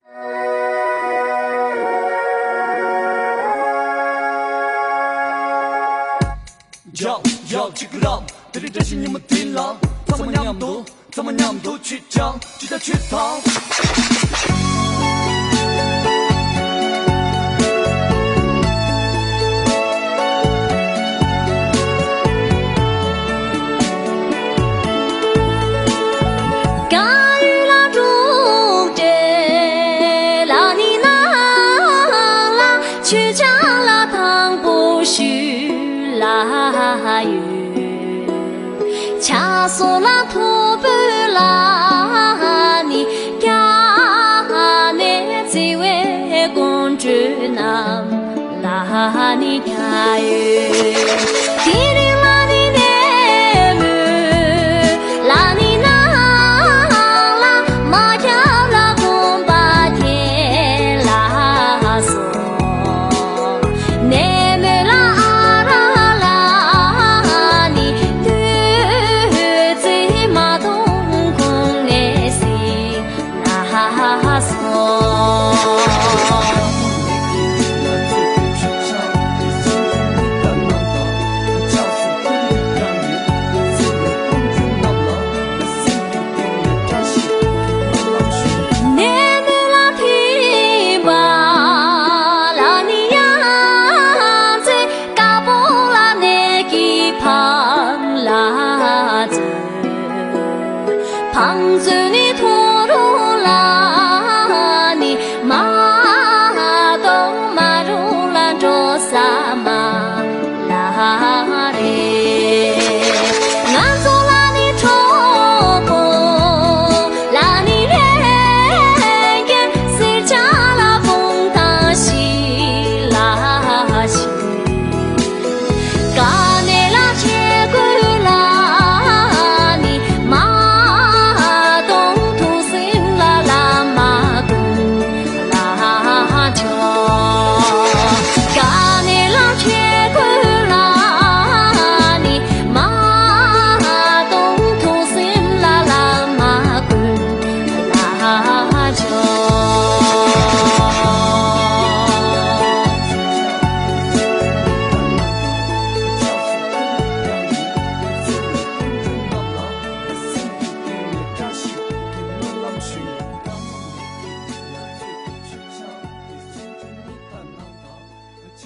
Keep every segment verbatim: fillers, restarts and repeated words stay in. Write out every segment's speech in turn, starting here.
Yo, yo, check it out. དེ་རིང་བཀྲ་ཤིས་ཉི་མ་དེ་ལ། ཚང་མ་མཉམ་དུ། ཚང་མ་མཉམ་དུ་ཆིག་ཆག་ཆིག་ཆག་ཆིག་ཐང་། ཆོས་ཆང་ལ་དང་པོ་ཞུ་ལ་ཡོད། ཆགས་སོ་ལ་ཐོ་བོད་ལ་ནི་སྐྱ་ནས་བརྩེ་བའི་དགོང་དྲོ་རྣམས་ལ་ནི་སྐྱ་ཡོད། དེ་རིང་ལ་ནི་ནས་མོ་ལ་ནི་ནང་ལ་མ་སྐྱབས་ལ་དགོངས་པ་དེ་ལ་སོགས། ནས་མོ་ལ་ཨ་ར་ལ་ནི་དུས་ཚེ་མ་གཏོང་ཁོང་ནས་སྲིད་ལ་སོགས། ནས་མོ་ལ་ཐིམ་པ་ལ་ནི་ཡང་ཚེ་དཀར་པོ་ལ་ནས་ཀྱི་ཕང་ལ་ཚུད། ཕང་ཚུད་ནི་ཐོ་རུ་ལ་ནི་མ་གཏོགས་མ་རུ་ལ་འགྲོ་ས་མ་ལ་རེད། ང་ཚོ་ལ་ནི་གྲོགས་པོ་ལ་ནི་ལས་འགན་སེར་སྐྱ་ལ་དཔུང་ཐང་ཞིག་ལ་ཞིག། དཀའ་གནད་ལ་ཆས་དགོས་ལ་ནི་མ་གཏོང་ཐུགས་སེམས་ལ་ལ་མ་དགོས། ལ་ཆོག་དཀའ་གནད་ལ་ཆས་དགོས་ལ་ནི་མ་གཏོང་ཐུགས་སེམས་ལ་ལ་མ་དགོས། ལ་ཆོག་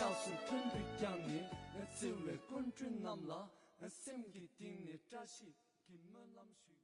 ཕྱག་སུ་ཐུན་དུ་བརྐྱངས་ནས་བརྩེ་བའི་སྐུ་མགྲོན་རྣམས་ལ་སེམས་ཀྱི་གཏིང་ནས་བཀྲ་ཤིས་ཀྱི་སྨོན་ལམ་ཞུ།